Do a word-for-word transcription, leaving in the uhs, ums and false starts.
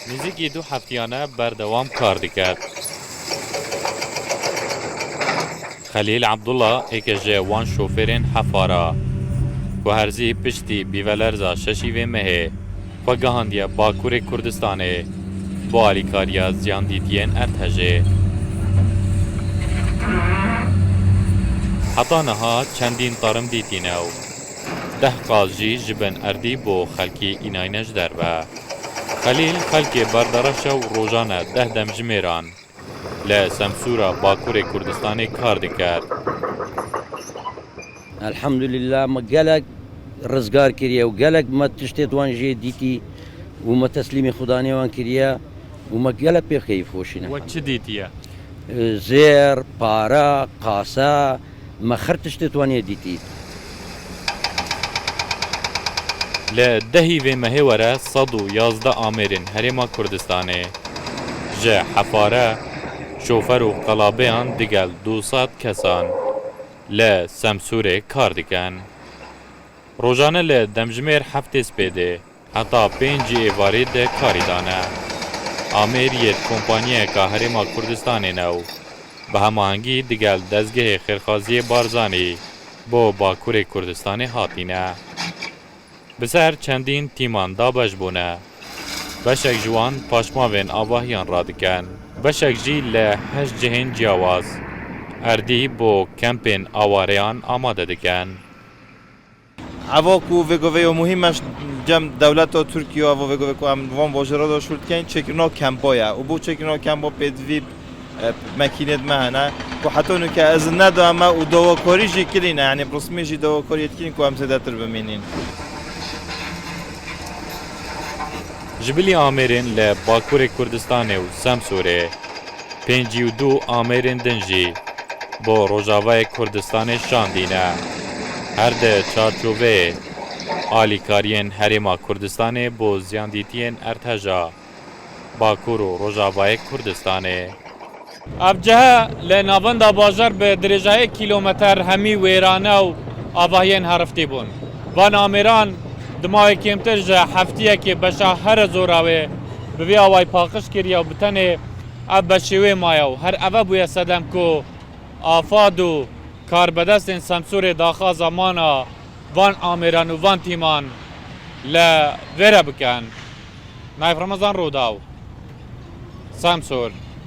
Nêzîkî du heftiyane berdewam kar diket. Xelîl Abdullah êke ji wan şofêrên hefara ku herzî piştî bîvelerza şeşî vê mehê xwe gihandiye Bakurê Kurdistanê bo alîkariya ziyandîtiyên erdhejê. Heta niha çendîn tarim dîtîne û deh qaz jî ji bin erdî bo xelkî înayne ji derve. Xelîl xelkê berdereş e û rojane deh demjimêran li Semsûra Bakurê Kurdistanê kar diket. Elhamdulillah, me gelek rizgar kiriye û gelek me tiştê wan jê dîtî û me teslîmî xudanê wan kiriye û me gelek pê keyfxweş î ne. We çi dîtiye? Zêr, para, qasa, me her tiştê wan yê dîtî. Li dehî vê mehê were sed û yazdeh amêrên Herêma Kurdistanê ji hefare, şofer û qelabeyan digel du sed kesan li Semsûrê kar dikin. Rojane li demjimêr heftê spêdê heta pêncî êvarî di karî de ne. Amêr yê kompaniyeka Herêma Kurdistanê ne û bi hemahengî digel dezgehê xêrxwaziyê Barzanî bo Bakurê Kurdistanê hatîne. Bi ser çendîn tîman dabeş bûne. Beşek ji wan paşmavên avahiyan radikin. Beşek jî li heşt cihên ciyawaz erdî bo kempên awareyan amade dikin. Evo ku vêgovê yo muhîm e cem dewleta Tirkiye, evo vêgovê ku em van bajara de şûl dikeyn, çêkirina kempa ye û bo çêkirina kempa pêdivî e, mekînêt me hene ku heta nuke ez nedame û dawakarî jî kirîne, yanî bi resmî jî dawakarî dikîn ku em zêdetir bimînîn. Ji bilî amêrên li Bakurê Kurdistanê û Semsûrê, pêncî û du amêrên din jî bo Rojavayê Kurdistanê şandîne. Her di çarçoveyê alîkariyên Herêma Kurdistanê bo ziyandîtiyên erdheja Bakur û Rojavayê Kurdistanê. Ev cihe li navenda bajar bi dirêjayê kîlometer hemî wêrane û avahiyên heriftî bûn. Van amêran di mawê kêmtir ji heftiyekê beşa here zora wê bi vî awayî paqij kiriye û bi tenê ev beşê wê maye û her eve bûye sedem ku afad û karbedestên Semsûrê daxwaza mana van amêran û van tîman li vê re bikin. Naif Remezan, Rûdaw, Semsûr.